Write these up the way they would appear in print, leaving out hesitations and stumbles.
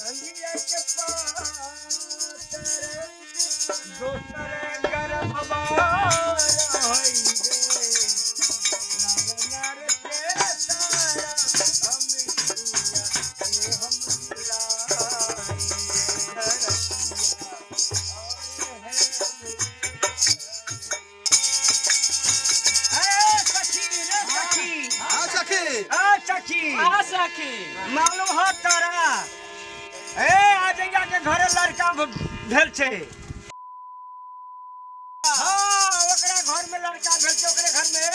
अंगिया के पातर दोसर गर्भवा रहै रे। लालना रे के तारा हम पिया के हम दुलारी धरतिया और है। ए सखी रे सखी। हाँ सखी। आ सखी। आ सखी। मालूम हो तोरा ए आजैया के घरे लड़का भेल छै। हाँ, ओकरा घर में लड़का भेल छै, ओकरे घर में। ए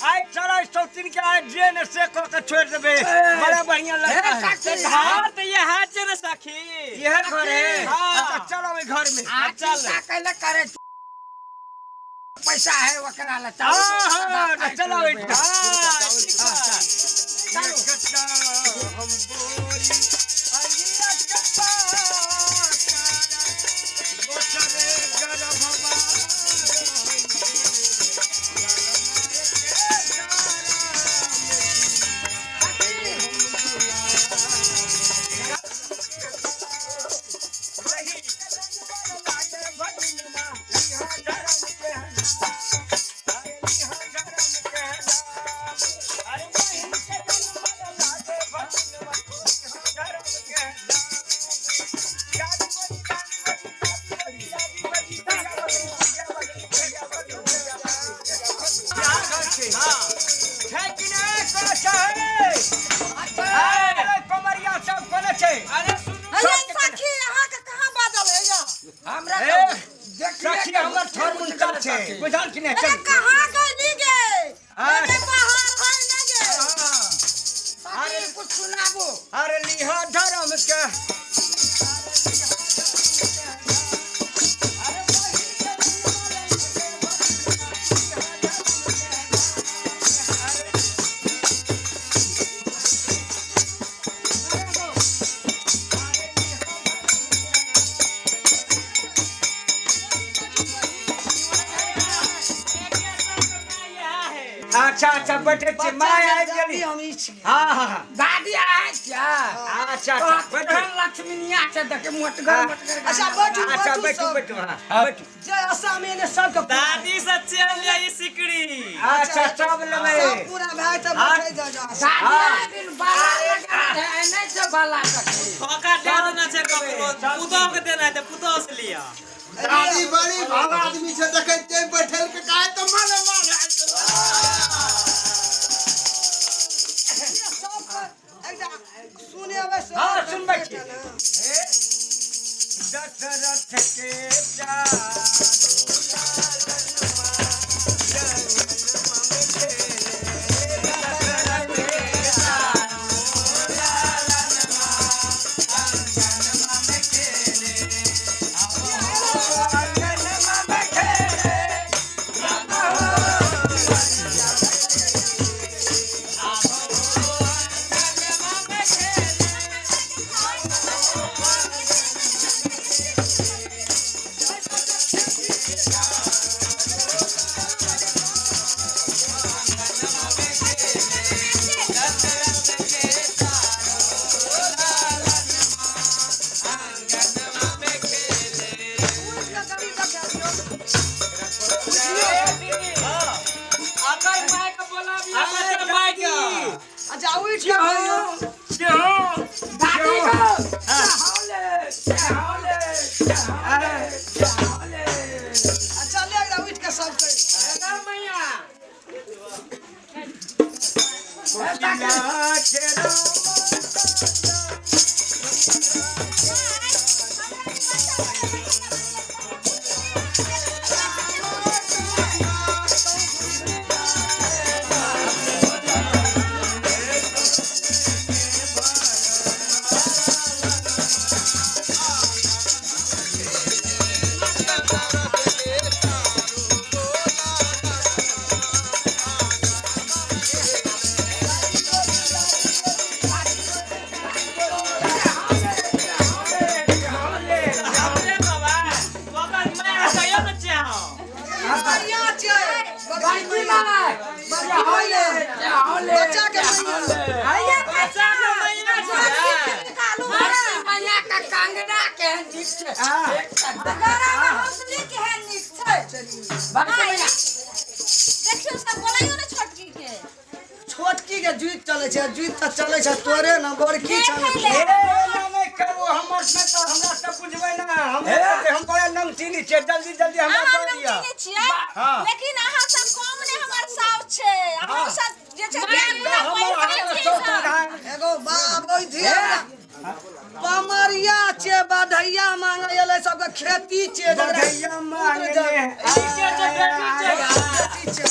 आइ चल सौतीन के आइ जे ने से कऽ के छोड़ि देबै। बड़ा बढ़िया लड़का है। घर तऽ इएह छै ने सखी। इहे घर है। हाँ। अच्छा चल ओहि घर में। आ चल। कैले करे पैसा है ओकरा ला। हाँ हाँ, तऽ चल ओहि। हाँ, ठीक छै। एकटा हम गोरी अंगिया के पातर दोसरे गर्भवा रहै रे। लालना रे के तारा में हम दुलारी। रही लागे भगिनमा इहाँ धर्म के नाम। अरे इहाँ धर्म के नाम। अरे बहिन के जन्मल लागे भगिनमा इहाँ धर्म के नाम। दादी बड़ी दादी बड़ी दादी बड़ी दादी बड़ी भैया बड़ी भैया बड़ी भैया बड़ी भैया बड़ी। यहाँ घर छै। छै कि नहि कोनो छै? अरे कमरिया सब कोने छै? अरे सुनू। अरे सखी, अहाँके कहाँ बाजल है या? हमरा ए, सखी हमर थर मुनका छै, बुझल कि नहि? अरे चल। कहाँ गइली गे? हाँ। अरे बाहर है ना गे? हाँ। अरे कुछ सुनाबो। अरे लिहा धर्म के। अच्छा अच्छा, बैठे छी। माय आबि गेली। हम ई छी। हाँ हाँ हाँ। दादी आए क्या? अच्छा अच्छा, बैठू। लक्ष्मीनिया छै देखे मोटगर हाँ। मोटगर। अच्छा बैठू। अच्छा बैठू बैठू सब। बैठू, हाँ बैठू। जे आसामी ने सबके दादी से चल लिया ई सिकड़ी। अच्छा सब लेबै। सब पूरा भाई तब हाँ। बैठे जा जा। दादी दिन बाला लगा है नहि छै बाला सखी। धोखा दे देना छै ककरो, पुतोह के देना है तऽ पुतोह से लिअ। दादी बड़ी भला आदमी छै, देखै छियै बैठल के काहे तऽ मन मार। सबके एकटा सुनेबै सब। हाँ सुनबै छी। हे दशरथ के चारू लालनमा जंगलमा में खेले। दशरथ के चारू लालनमा अंगनमा में खेले। आओ अंगनमा में खेले। ठीक छै। गरा में हौसली केहन नीक छै। बाबू भैया देखियौ सब बोलैयो ने छोटकी के। छोटकी के जुइत चलै छै, जुइत तऽ चलै छै तोरे न बड़की छै। देखै ए ले। एना नहि करू, हमर से तऽ हमरा सब बुझबै ना, हम हम बड़ा नमचीनी छियै, जल्दी जल्दी हमरा अहाँ दऽ दिअ। नमचीनी छियै हाँ। लेकिन अहाँ सब कम ने हमर साउस छै। अहाँ सब जे छै ज्ञान तऽ पूरा हमर पैसा अहाँके छै सब सब। सुधार एगो बाप ओइ धिया पमरिया छै, बधैया मांगे एलै, सबके खेती छै, जकरा बधैया मांगने के छै बेटी छै। खेती छै।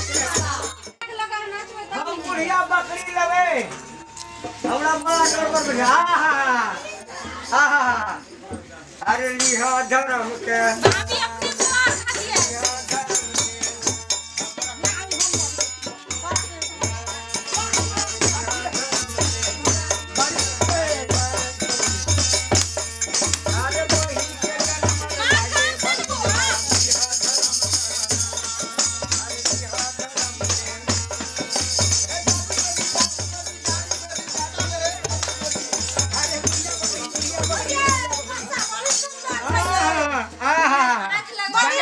लगा नाचबै तब हम बुढ़िया बकरी लेबै, हमरा बड़ा गड़बड़ बुझा। आहा आहा, अरे लिह धर्म के। भाभी अपने मार खा दिए। अरे बहिन के जन्म मार कान से ने बौआ। ये भाषा बड़ी सुंदर छै। आहा आहा, आँख लगा बड़ी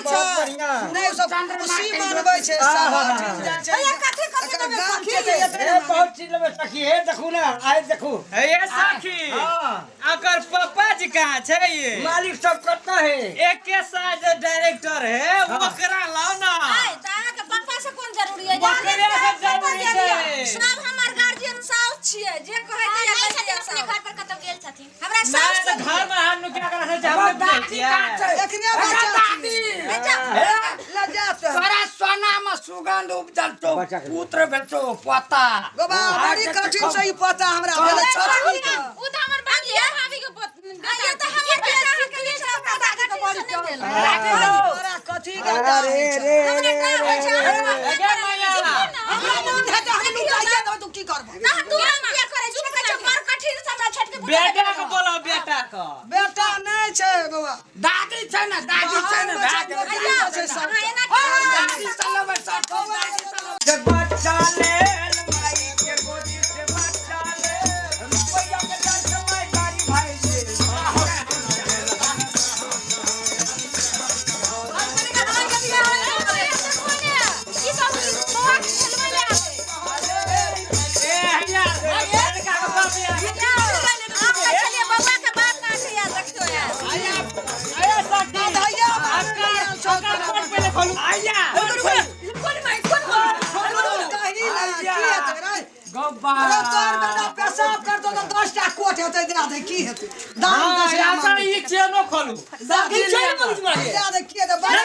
बहुत बढ़िया। नहि सब खुशी मनबै छै, सब ठीक जाइ छै। भैया कथी कथी एकर देबै गाम सखी? छै तऽ एतै ए ने। बहुत चीज लेबै सखी, हे देखू ने, आइ देखू। हे सखी, हाँ। अकर पप्पा जी कहाँ छै ये? मालिक सब कतऽ है? एके साथ जे डायरेक्टर है ओकरा लाओ ना। आइ तऽ अहाँके पापा से कोन जरूरी है? बकरे से जरूरी छै। सब हमर गार्जियन साउस छियै, जे कहै हाँ, छै नहीं कहि छथिन, दिअ अपने साउस। घर पर कतौ गेल छथिन। हमरा नहीं साउस तऽ घर में हम नुकिया के रखै छै, हम नहि बुझै दादी कहाँ छियै। छै? एकरे बच्चा दादी बेटा ले जा तो। तोरा सोना में सुगंध उपजल छौ, पुत्र भेल छौ पोता। गोबा बड़ी कठिन से ई पता हमरा भेलै छोटकी के। उ तऽ हमर भाभी भाभी के आइए तऽ हमर बेटा अहाँके नहि छै, हमरा दादी के बड़ी नहि भेल। तोरा कथी के अरे रे हमरा रे का होइ छै? अहाँ गे मैया। हमरा मन हेतै हम लुटाइए देबै, तू की करबह? तऽ तू हम किया करै छी? कहै छै बड़ कठिन से हमरा छोटकी पुतोह बेटा के बोलाओ, बेटा के। बेटा नहि छै बौआ। दादी छै ने, दादी छै ने, भए गेलै। नौकरी छै सब। अहाँ एना दादी से लेबै सब चीज, दादी से लेबै। से बच्चा लेल माई के गोदी से बच्चा लेल रुपैया के डर से माई गाड़ी भाई गेल। ई सब बौआ के खेलबै ले आबै। ए हैया, लड़का के बाप या। छलियै बौआ के बाप काटे यार, देखियौ यार। अरे सखी, बधैया मांगे अकर आयल छौ अकर तोरा। कोट पहिले खोलू। आइया कोन माइ कोन माइ? कही ना की हेतै रे? गब्बा। अरे तोर बेटा पेशाब करतौ तऽ 10 टा कोट हेतै, दए दे की हेतै? दाम हाँ, दै छै ऐसा मांगे। ई चेनो खोलू। दए दे की हेतै? बड़ा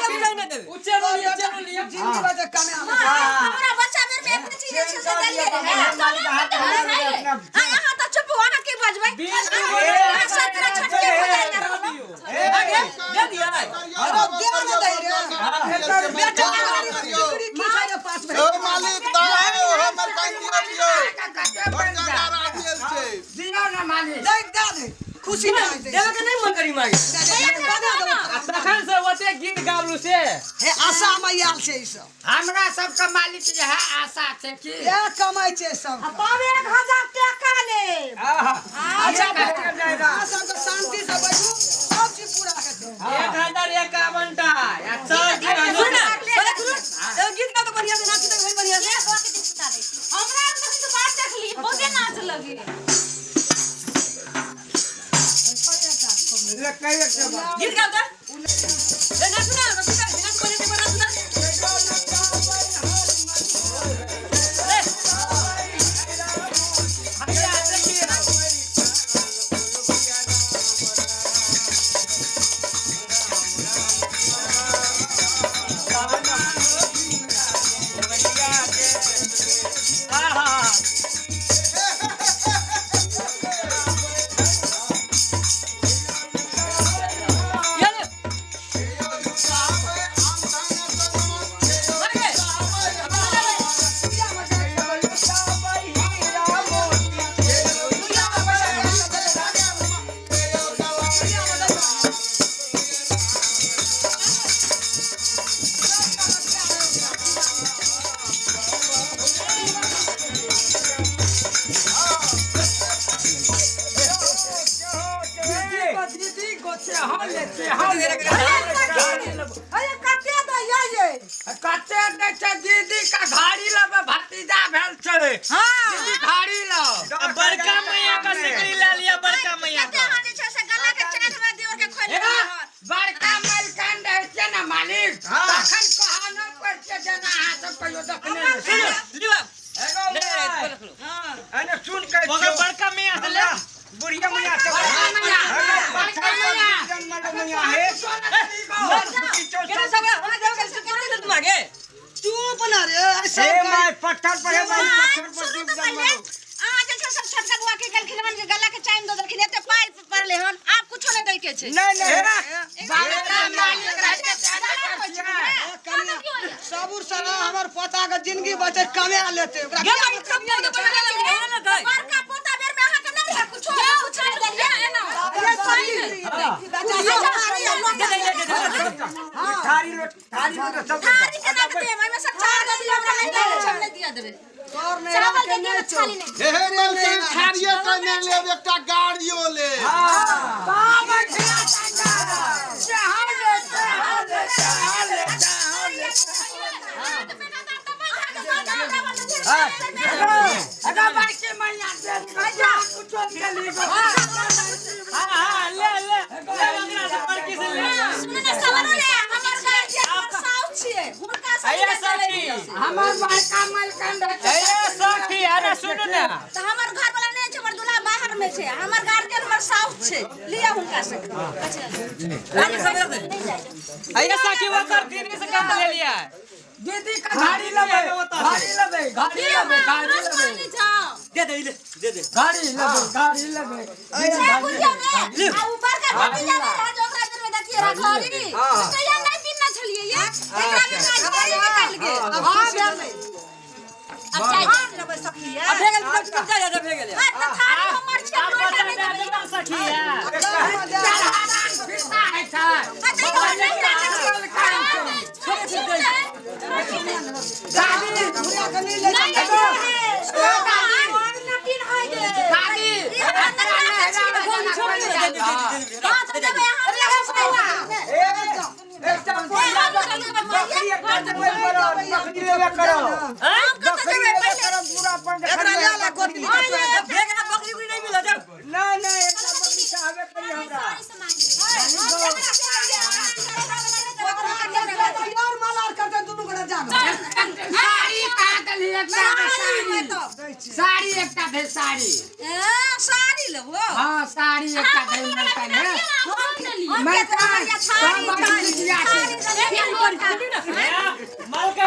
उ चेनो लिअ, चेनो लिअ। जिंदगी भर तऽ कमाए लेतै। हमरा बच्चा बेर में एते चीज जे छै से देलियै रहै। हाँ, अहाँ तऽ चुप हो, अहाँ की बजबै? अहाँ सब तरह छोटके हो जाइए। अरे दे ने दै रे। बेटा चिकड़ी की छै रे पाँच ओ बजे? मालिक दाओ हमर कान दियौ दियौ। बड़ गड़बड़ आदमी छै। दियौ ने मालिक। दे दे दे खुशी नहि हेतै। देबे के नहि मन करी मागे। दे दे, दे दे देबै। आ तखन से ओते गीत गाबलू से। हे आशा मे आयल छै ई सब। हमरा सबके मालिक इएह आशा छै कि इएह कमाइ छै सब। तब 1000 टका लेब। आहा अच्छा अहाँ सबके शांति से बैठू, सब चीज पूरा हेतै। 1051 टा आ चल जी सुन ना, पहिले गीत गा तऽ बढ़िया से, नाची तऽ बढ़िया से। ये बौआ के दिन सुता दै छी। हमरा तखन तऽ बात देखली, बहुते नाच लगे। ले कहियो से बात। गीत गाउ तऽ। ए नाचू ना, नाचू ना, नाचू बढ़िया से, नाचू ना। हैया देखिए। आहा। दीदी गो से हाँ ले से हाँ ले। अरे कते दैया ये? कते दै छै दीदी का घाड़ी लेबै भतीजा भेल छै। हाँ। दीदी घाड़ी लो। बड़का मैया का सिकड़ी ले लिया बड़का मैया कते का। अहाँ जे छै से गला के चैन में दियोर के खोलि हे, लेलियै हन। बड़का मलकान रहै छै ने मालिक तखन कहा नहि पड़ै छै जेना अहाँ सब कहियो देखने नहि छियै। लियो एगो माय अने सुन के मगर बड़का मैया से ले। बुढ़िया मैया से बड़का मैया, बड़का मैया। जन्म मैया हे केना सब हमरा देव के सिकड़ी ले तुम्हारे। चुप ना रे ऐसे हे my पत्थर पर हे my my, पत्थर पर सुनू दीप तऽ जन्म पहिले अहाँ जे छै से छोटका बौआ के गेलखिन हन जे गला के चैन दऽ देलखिन एते पाइ पड़लै हन आब कुछो नहि दै के छै। नहीं नहीं बड़का मालिक रहै छै तेना करै छै। सबुर से रह, हमर पोता के जिंदगी बचे कमे लेते ओकरा गेल हम सब के बना ले दे। बड़का पोता बेर में अहाँ के नहि रहै कुछो कुछो नहि देलियै एना। अरे सही बच्चा सब दे दे दे दे। थारी लोट थारी लोट सब थारी केना के देब एहिमे से चार दऽ दियौ हमरा नहि दै के छै हम नहि दिया देबै। तोर नहि चावल के दे दियौ नहि छौ। थाली नहि। हे हे मलकान थारिये तऽ नहि लेब एकटा गाड़ियो ले। बाबा खिला चाचा। से हाँ ले से हाँ ले से हाँ ले से हाँ ले। अगर बड़की मैया दे दियौ, कुछो नहि देली गो। हां हां ले ले ले ओकरा से बड़की से ले। सुनू ने सवरो ले हमर गार्जियन हमर साउस छियै हुनका से अये सखी हमर बड़का मलकान रहै छै। अये सखी अरे सुनू ने तऽ हमर घर वाला नहि छै हमर दूल्हा बाहर में छै हमर गार्जियन हमर साउस छै लिअ हुनका से। अये सखी ओकर दीदी से कम ले लिया। दीदी का घाड़ी लेबै घाड़ी लेबै घाड़ी लेबै घाड़ी लेबै दे दे ले दे दे गाड़ी लेबै गाड़ी लेबै। छै बुझियौ ने आ उ बड़का भतीजा नहि रहै जे ओकरा बेर में देखियै रहै घड़ी तहिया नहि पिन्हने छलियै ये एकरा बेर में घड़ी निकालि गेल। हां भेलै अब चाय लेबै सखी अब भे गेल सब जा जा भे गेल। हां तऽ थारी हमर छै अब लोटा बता नहि दे देबै। दे सखी। चढ़ाना फिरता है छै। दादी बुढ़िया के नहि ले नहीं जा। दादी एकटा बकरी एकटा देबै करो बकरी लेबे करो बकरी लेबे करो पूरा अपन एकरा ले ला गोतनी के तोरा। भे गेल बकरी उकरी नहीं मिला जाओ। नहीं नहीं एकटा बकरी चाहबे करी हमरा। यार मालार करते दुनू गोरा जाग। साड़ी कहाँ देली एकटा साड़ी साड़ी एकटा दे साड़ी। साड़ी लेबो। हाँ साड़ी एकटा दे मलकान है मलकान सब बड़ी बिटिया छै। मलका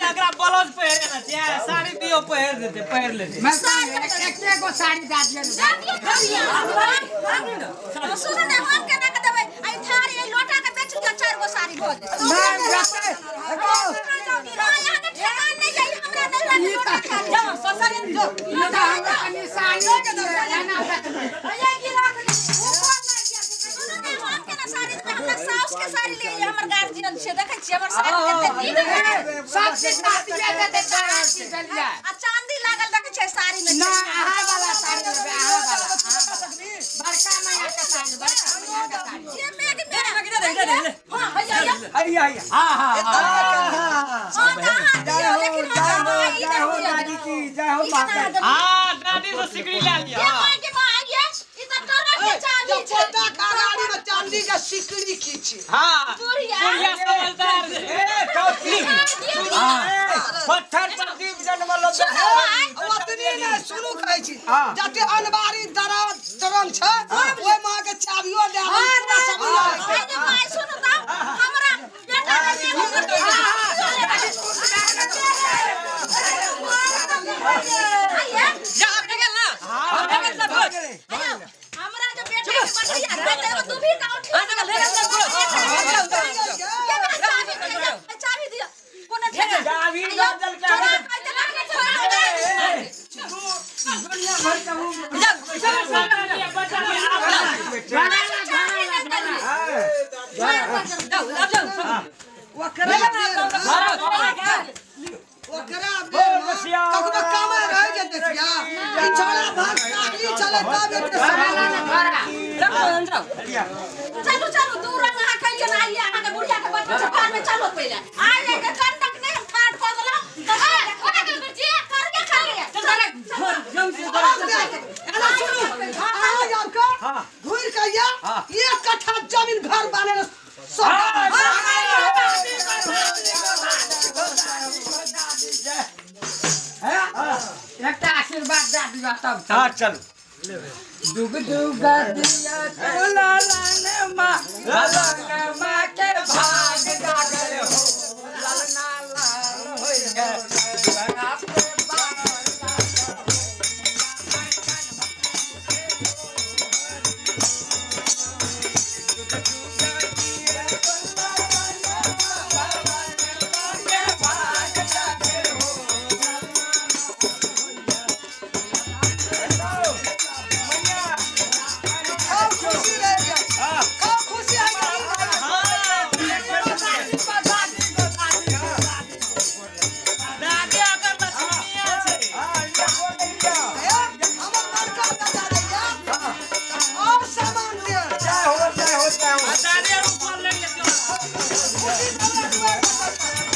एकरा ब्लाउज पहिरे ना छै साड़ी दियो पहिर देते पहिर लेते। मलकान एके गो साड़ी दए दियौ ने। सुनू ने हम केना के देबै एहि थारी एहि लोटा के बेच दियौ चारि गो साड़ी भऽ जेतै। नहि रखतै एगो अहाँके ठेकान नहि जाइ हमरा नहि राखी लोटा थारी। ई तऽ हमरा कनि साड़ी दियौ एना रखबै। सुनू ने हम केना साड़ी देबै हमरा साउस के साड़ी ले हमर गार्जियन छै देखै छियै हमर साड़ी कते नीक है। सब चीज दए दियै देतै तारा की देलियै। आ चांदी लागल देखै छै साड़ी में। ना अहाँ वाला साड़ी लेबै अहाँ वाला बड़का मैया के साड़ी बड़का मैया के साड़ी। ये मेघ में हां हैया हैया हैया हाँ हाँ हाँ हां तऽ अहाँ दियौ लेकिन जय हम हो ई जय हो नहि दादी दियौ। की जय हो ई केना माता देबै? हां दादी से सिकड़ी ले लिया। के माय के माय ये ई तऽ टोरा के चाभी छै। पोता का गाड़ी में चांदी के सिकड़ी खींची। हां बुढ़िया बुढ़िया समझदार ए चौथी पत्थर पर दीप जन्मल ओतनी नहि सुनू कहै छी जते अनबारी दराज दरम छै ओहि माँ के चाबियो दए देबै, पूरा सब लऽ लेतै। आइ माय सुनू तऽ हमरा बेटा के एगो जा भे गेल ना भे गेल सब कुछ। हमरा जे बेटा के बटैया रहै तऽ एगो दुभी का उठी हां भे गेल सब कुछ। चाभी चाभी दियौ कोनो ठेका चाभी दऽ देलकै। चोरा कहै तऽ दुनिया भर के मुंह जाओ अब जाओ। ओकरे ओकरा बेर में ककरो कामे रह जेतै सिया ई छोड़ा भाग साली चले तब एते सामान। चलू चलू दू रंग अहाँ कहिए ना आइए अहाँके बुढ़िया के बच्चा छै घर में चलो पहिले आइ जाके कंडक नहि हम ठाढ़ कऽ देलहुँ तऽ करके खाली आब देख, एना सुनू अहाँ जाके घुरि के या एक कट्ठा जमीन घर बने सब। एकटा आशीर्वाद दए दिअ तब। हाँ चल। दुग दुग दिया तो लालन माँ, लालन माँ के भाग जागल हो, ललना लाल होइए दुआरा पे बार लागल हो। खूब खुशी रह गया, खूब खुशी है दादी अगर लक्ष्मीया छै। हमर बड़का दादा रहिया और सामान दे। जय हो जय हो जय हो। आ दादी आर ऊपर लग गेल। खुशी हमरा दुआर पर।